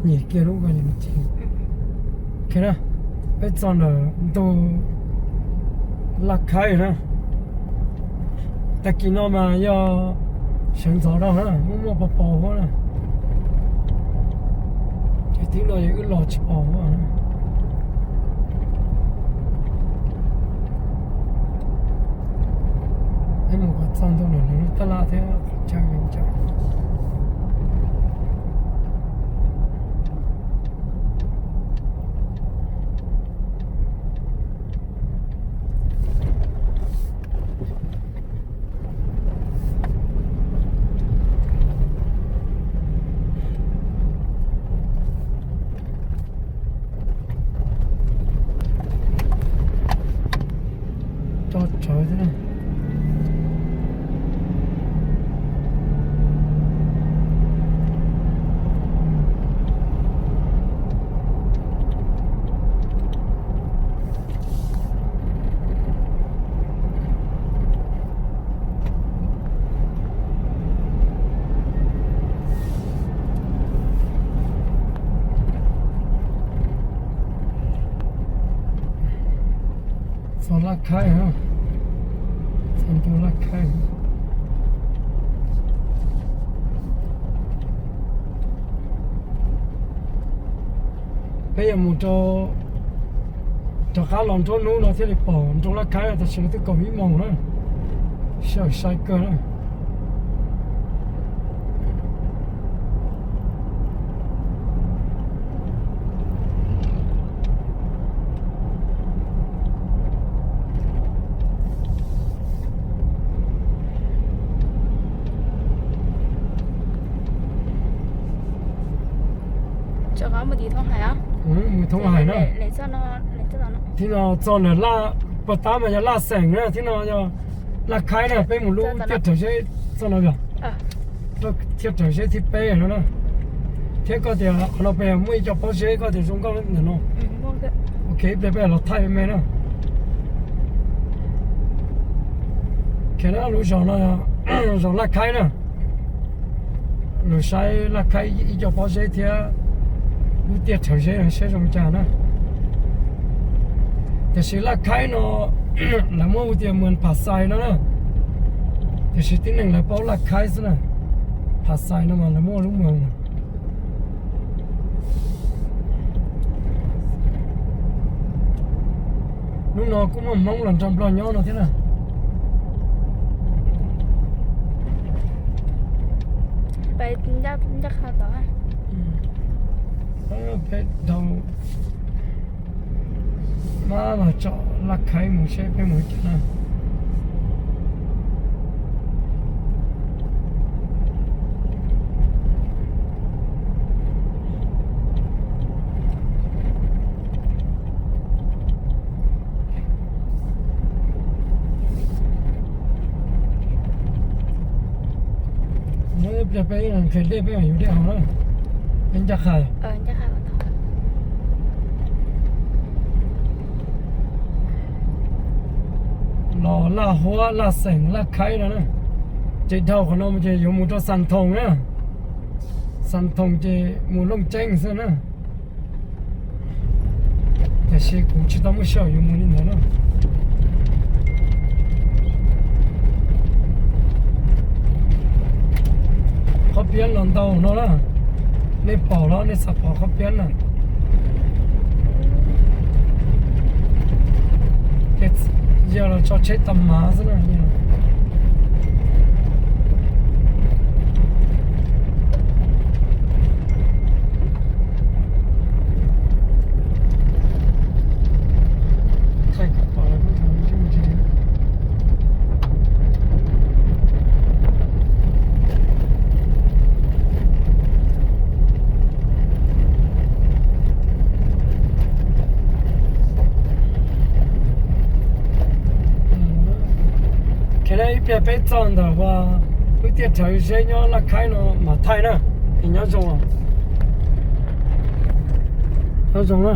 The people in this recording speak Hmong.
Nyem kiag lub ko. Ok na, peb txog ntawm ntug Laj Khaib na. Tag kis no mas yog sawv ntxov rau na, muaj muaj pos pos huab na. Ces tib no yog wb los tsis pos huab na. Peb mus kom txog ntug lawm lub tab laj thiab qhov chaw. Tso tsawv thiab na. Txog Laj Khaib, txog ntug Laj Khaib. Peb yuav mus rau, rov qab los nruab hnub no thiaj li pom nroog Laj Khaib, tam sim no twb kaum ib moos na, sij hawm sai kawg na. Mus Thoob Hais na. Thib no txog ntawm Laj, puag ta mas yog Laj Xeem na, thib no yog Laj Khaib na, peb mus lub tiaj Rhawv Zeb txoj no yog tiaj Rhawv Zeb thib peb no na. Thiab koj tias qhov no peb muaj ib co pob zeb, koj tias zoo nkauj ntawm no. Ok, ib pliag peb los thaij me na. Khiav na, lub zos no, zos Laj Khaib na. Lug saib Laj Khaib ib co pob zeb thiab lub tiaj Rhawv Zeb no saib zoo cas na. Tiam sis Laj Khaib no lawv muab hu tias Muas Pham Xais no na. Tiam sis tib neeg lawv paub Laj Khaib xwb na. Pham Xais no mas lawv muab lub moos. Hnub no kuj muaj Hmoob los nrog Nplog nyob no thiab na. Peb dhau, mab los tsom Laj Khaib mus seb peb mus li cas na. Ib pliag peb nqhis dej peb mam yuav dej haus na. Peb ncaj qha. Los Laj Huab, Laj Xeem, Laj Khaib no na. Ces dhau qhov no mus ces yuav mus rau Xas Thoos na. Xas Thoos ces mus Looj Ceeb xwb na. Tiam sis kuv tsis tau muaj sij hawm yuav mus li ntawd na. Qhob piab los ntau no na. Nej pom los nej xav pom qhob piab na. Ces yog los tso tsheb tas mav xwb na. Khiav na, ib pliag peb txog ntawm ua lub tiaj Rhawv Zeb nyob Laj Khaib no mam thaij na. Es nyob zoo, nyob zoo na.